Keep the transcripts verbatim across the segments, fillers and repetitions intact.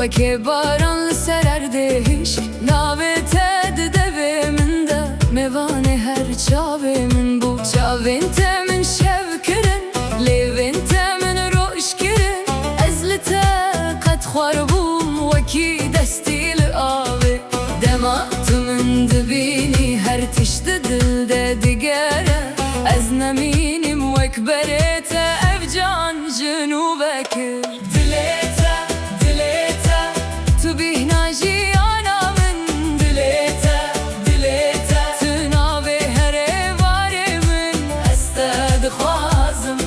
Weke baran li ser erdê hişk, navê te di devê min de. Mêvanê her çavê min bû, çavên te min şev kirin, lêvên te min roj kirin. Ez li te qet xwar bûm, wekî destî li avê. Dema tu min dibînî, her tişt di dil de digere. Ez nemînim wek berê te, ev can ji nû vekir. Dilê te, dilê te, tu bîhna jiyana min. Dilê te, dilê te, tu navê her êvarê min. Ez te dixwazim,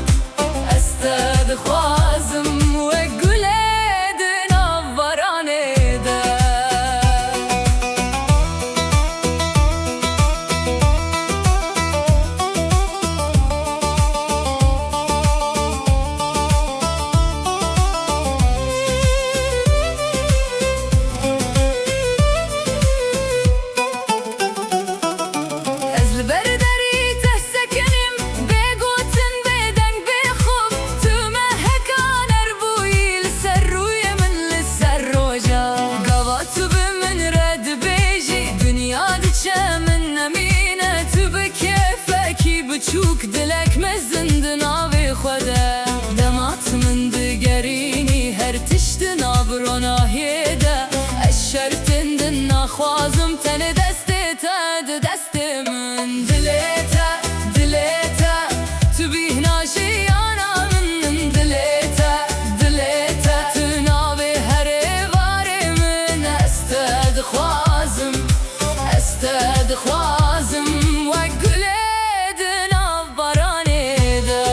ez te dixwazim, wek gulê di nav baranê de. Ez li ber derî te sekinîm, bê gotin, bê deng, bê xov. Tu meheka ner bûyî li ser rûyê min, li ser roja. Gava tu bi min re dibêjî, dinya diçe min nemîne. Tu bi kêfekî biçûk, dilek mezin di navê xwe de. Dema tu min digerînî, her tişt di nav ronahiyê de. Ez şertên din naxwazim, tenê destê te di destê min. Dilê te, dilê te, tu bîhna jiyana min. Dilê te, dilê te, tu navê her êvarê min. Ez te dixwazim, ez te dixwazim, wek gulê di nav baranê de.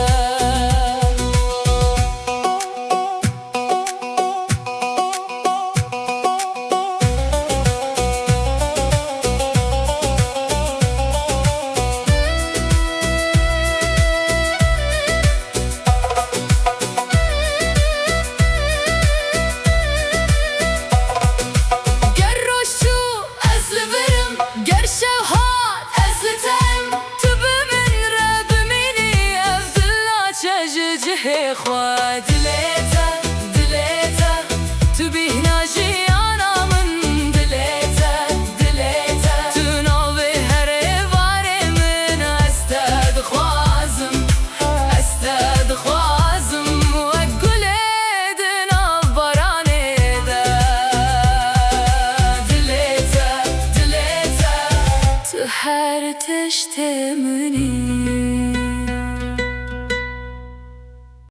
Ger roj çû, ez li vir im, ger şev hat, ez li te im. Tu bi min re bimînî, ev dil naçe ji cihê xwe. Dilê te, dilê te, tu bîhna jiyana min. Dilê te, dilê te, tu navê her êvarê min. Ez te dixwazim, ez te dixwazim, wek gulê di nav baranê de. Dilê te, dilê te, tu her tiştê min.